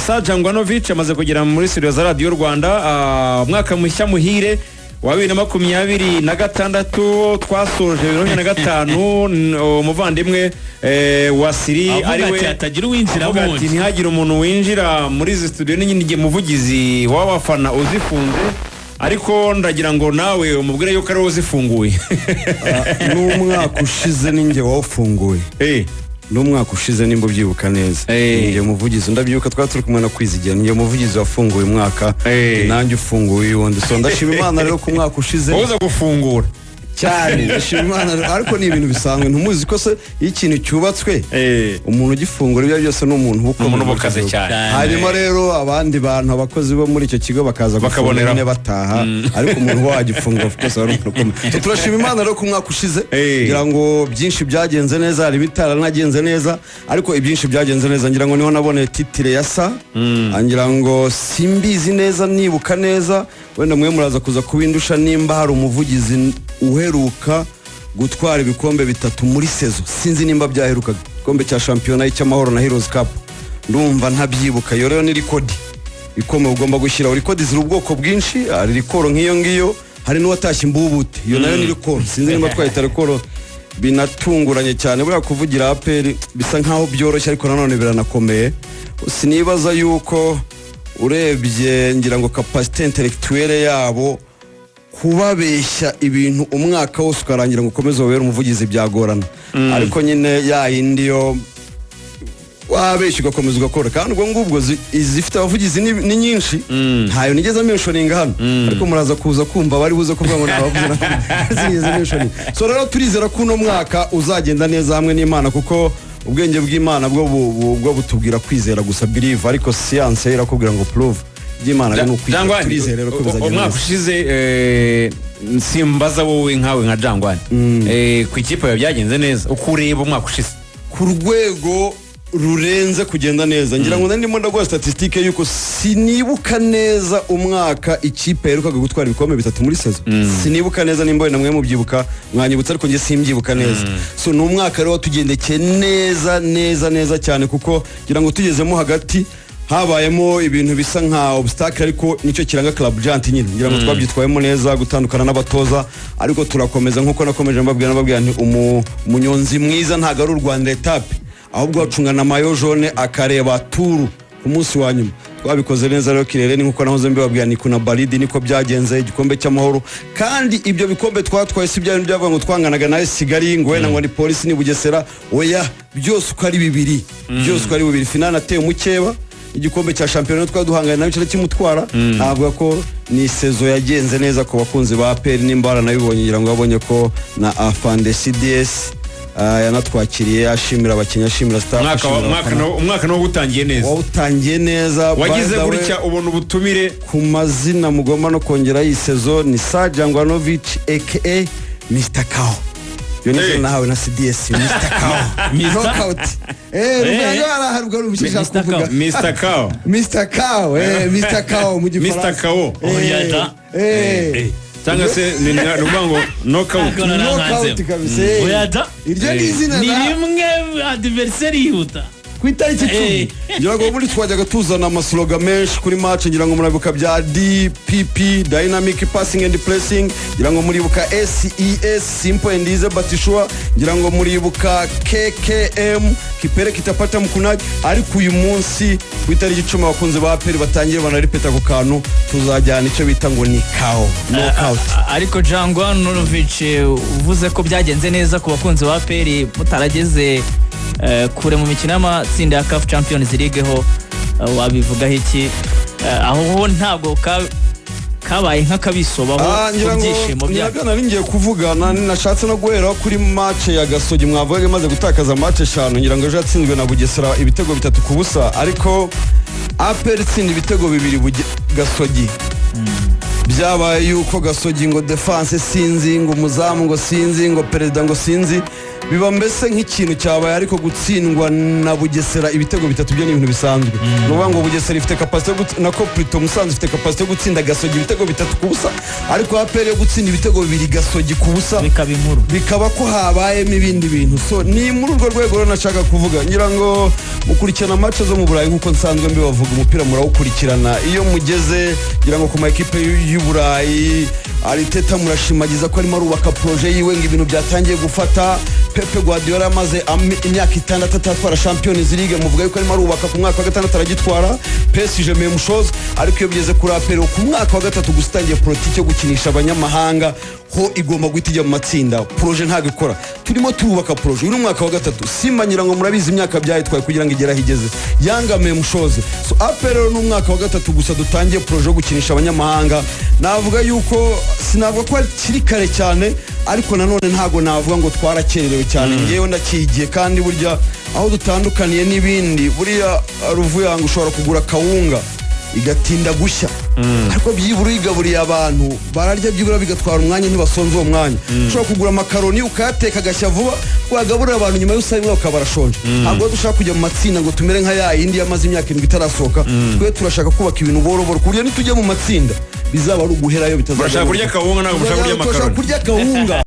Sa Jangwanovic amaze kugera muri studio za Radiyo Rwanda. Umwaka mushya muhire wa 2026, twasoje 2025. Umuvandimwe Wasiri Avuga ari we ati hatagira uwinjira avuga ati wundi. Ntihagire umuntu winjira muri izi studio n'inyine, muvugizi w'abafana uzifunze, ariko ndagira ngo nawe umubwire yuko ari wowe uzifunguye. N'umwaka ushize ninjye wawufunguye. N'umwaka ushize, nimba ubyibuka neza, ninjye muvugizi. Ndabyibuka twari turi kumwe na Kwizigira, ninjye muvugizi wafunguye umwaka, nanjye ufunguye uwundi. So ndashima Imana rero ku mwaka ushize. Wowe uza gufungura. Cyane, ndashima Imana rero, ariko ni ibintu bisanzwe. Ntumuzi ko se iyo ikintu cyubatswe, umuntu ugifungura, ibyo byose ni umuntu uba ukomeye Umuntu uba muri ukaze icyo gihugu. cyane. Hanyuma rero abandi bantu, abakozi bo muri icyo kigo, bakaza gufunga Bakaboneraho. nyine bataha, ariko umuntu uba wagifungura, of course, ari umuntu ukomeye. So turashima Imana rero ku mwaka ushize. Ngira ngo byinshi byagenze neza, hari ibitaranagenze neza, ariko ibyinshi byagenze neza. Ngira ngo niho naboneye titre ya sa, ngira ngo simbizi neza, nibuka neza, wenda mwe muraza kuza kubindusha, nimba hari umuvugizi uheruka gutwara ibikombe bitatu muri saison. Sinzi nimba byaherukaga, igikombe cya shampiyona, icy'Amahoro na Heroes Cup. Ndumva ntabyibuka. Iyo rero ni record ikomeye ugomba gushyiraho. Record ziri ubwoko bwinshi: hari record nk'iyo ngiyo, hari n'uwatashye imbubute, iyo nayo ni record. Sinzi nimba twahita record. Binatunguranye cyane. Buriya kuvugira APR bisa nkaho byoroshye, ariko nanone biranakomeye. Sinibaza yuko urebye, ngira ngo capacité intellectuelle yabo, kubabeshya ibintu umwaka wose ukarangira ngo ukomeze ubabere umuvugizi byagorana. Ariko nyine ya yindi yo wabeshya ugakomeza ugakora, kandi ubwo ngubwo izifite abavugizi ni nyinshi. Ntayo nigeze mentioninga hano, ariko muraza kuza kumva bari buze kuvuga ngo ntabavuze sinigeze mentioninga. So rero turizera ko uno mwaka uzagenda neza hamwe n'Imana, kuko ubwenge bw'Imana bwo butubwira kwizera gusa, believe, ariko siyanse yo irakubwira ngo prove. Iby'Imana rero ni ukwizera. Jangwani, Turizera rero ko bizagenda umwaka neza. ushize, simbaza wowe nkawe nka Jangwani, ku ikipe yawe byagenze neza uko ureba umwaka ushize? Ku rwego rurenze kugenda neza. Ngira ngo ndimo ndaguha statistique yuko sinibuka neza umwaka ikipe yaherukaga gutwara ibikombe bitatu muri saison. Sinibuka neza, nimba wenda mwe mubyibuka mwanyibutsa, ariko njye simbyibuka neza. So ni umwaka rero watugendekeye neza neza neza cyane, kuko ngira ngo tugezemo hagati habayemo ibintu bisa nka obstacle, ariko nicyo kiranga club giant nyine. Ngira ngo twabyitwayemo neza, gutandukana n'abatoza, ariko turakomeza. Nkuko nakomeje mbabwira nti umunyonzi mwiza ntabwo ari u Rwanda étape, ahubwo acungana maillot jaune akareba Tour ku munsi wa nyuma. Twabikoze neza rero kirere, ni nkuko nahoze mbibabwira, ni kuna baridi, niko byagenze. Igikombe cy'Amahoro, kandi ibyo bikombe twatwaye si bya bintu byavuga ngo twanganaga na Kigali, ngo wenda ngo ni Polisi, ni Bugesera. Oya, byose uko ari bibiri, byose uko ari bibiri, finale ateye umukeba. Igikombe cya shampiyona twari duhanganye nawe kimutwara. Navuga ko ni saison yagenze neza ku bakunzi ba APR. Nimba baranabibonye, ngira ngo babonye ko na afande CDS yanatwakiriye, ashimira abakinnyi, ashimira staff, Umwaka ashimira abafana. Umwaka nawo utangiye neza. Wawutangiye neza. Wagize By the way, gutya ubona ubutumire. Ku mazina mugomba no kongera iyi saison ni Sajangwanovic aka Mr Kao. Iyo ni izina nahawe na CDS, Mr Kao. Mr. Knockout. Rugango araharwa icyo ushaka Mr. kuvuga. Kao. Mr Kao. Mr Kao, Mr Kao mu Gifaransa. Mr Kao. Oya da. Cyangwa se ni ukuvuga ngo knockout. Ntabwo Knockout kabisa. Oya da. Iryo ni izina Ni na rimwe adversaire yihuta. Ku itariki 10. Ngira ngo muri twajyaga tuzana amaslogan menshi kuri match. Ngira ngo murabibuka bya DPP, dynamic passing and pressing. Ngira ngo muribuka SES, simple and easy but sure. Ngira ngo muribuka KKM, kipere kitapata mkunaji. Ariko uyu munsi ku itariki 10, abakunzi ba APR batangiye banaripeta ku kantu, tuzajyana icyo bita ngo ni KO, knockout. Ariko Jangwanovic, uvuze ko byagenze neza ku bakunzi ba APR, mutarageze kure mu mikino y'amatsinda ya CAF Champions League ho, wabivugaho iki? Aho ho ntabwo kabaye nk'akabisobaho ku Ngira ngo byishimo ni byacu? nabyo nari ngiye kuvuga. Nashatse no guhera kuri match ya Gasogi mwavugaga imaze gutakaza match eshanu. Ngira ngo ejo yatsinzwe na Bugesera ibitego 3-0, ariko APR itsinda ibitego 2 Gasogi, byabaye yuko Gasogi ngo defense sinzi, ngo umuzamu ngo sinzi, ngo perezida ngo sinzi. Biba mbese nk'ikintu cyabaye, ariko gutsindwa na Bugesera ibitego bitatu byo ni ibintu bisanzwe. Ni ukuvuga ngo Bugesera ifite capacité yo nako plutôt Musanze ifite capacité yo gutsinda Gasogi ibitego 3-0, ariko APR yo gutsinda ibitego 2 Gasogi ku busa bikaba inkuru, bikaba ko habayemo ibindi bintu. So ni muri urwo rwego rero nashaka kuvuga, ngira ngo mukurikirana match zo mu Burayi nk'uko nsanzwe mbibavuga, umupira murawukurikirana. Iyo mugeze ngira ngo ku ma ekipe y'u Burayi, Arteta murashimagiza ko arimo arubaka projet yiwe, ngo ibintu byatangiye gufata. Pep Guardiola amaze imyaka 6 atatwara Champions League, muvuga yuko arimo arubaka, ku mwaka wa gatandatu aragitwara. PSG même chose. Ariko iyo bigeze kuri APR, ku mwaka wa gatatu gusa itangiye politiki yo gukinisha abanyamahanga, ho igomba guhita ijya mu matsinda, projet ntabwo ikora. Turimo turubaka projet, uyu ni umwaka wa gatatu. Simba ngira ngo murabizi imyaka byayitwaye kugira ngo igere aho igeze. Yanga même chose. So APR rero ni umwaka wa gatatu gusa dutangiye projet yo gukinisha abanyamahanga. Navuga yuko sinavuga ko hakiri kare cyane, ariko nanone ntabwo navuga ngo twarakererewe cyane. Ngewe ndakigiye, kandi burya aho dutandukaniye n'ibindi, buriya ruvuyanga ushobora kugura kawunga igatinda gushya, ariko byibura uyigaburiye abantu bararya, byibura bigatwara umwanya, ntibasonze uwo mwanya. Ushobora kugura amakaroni ukayateka agashya vuba, wagaburira abantu nyuma y'usaha imwe bakaba barashonje. Ntabwo dushaka kujya mu matsinda ngo tumere nka ya yindi yamaze imyaka 7 itarasohoka. Twe turashaka kubaka ibintu buhoro buhoro, ku buryo nitujya mu matsinda bizaba ari uguherayo, bitazajya. Murashaka kurya kawunga, ntabwo mushaka kurya Turashaka amakaroni. kurya kawunga.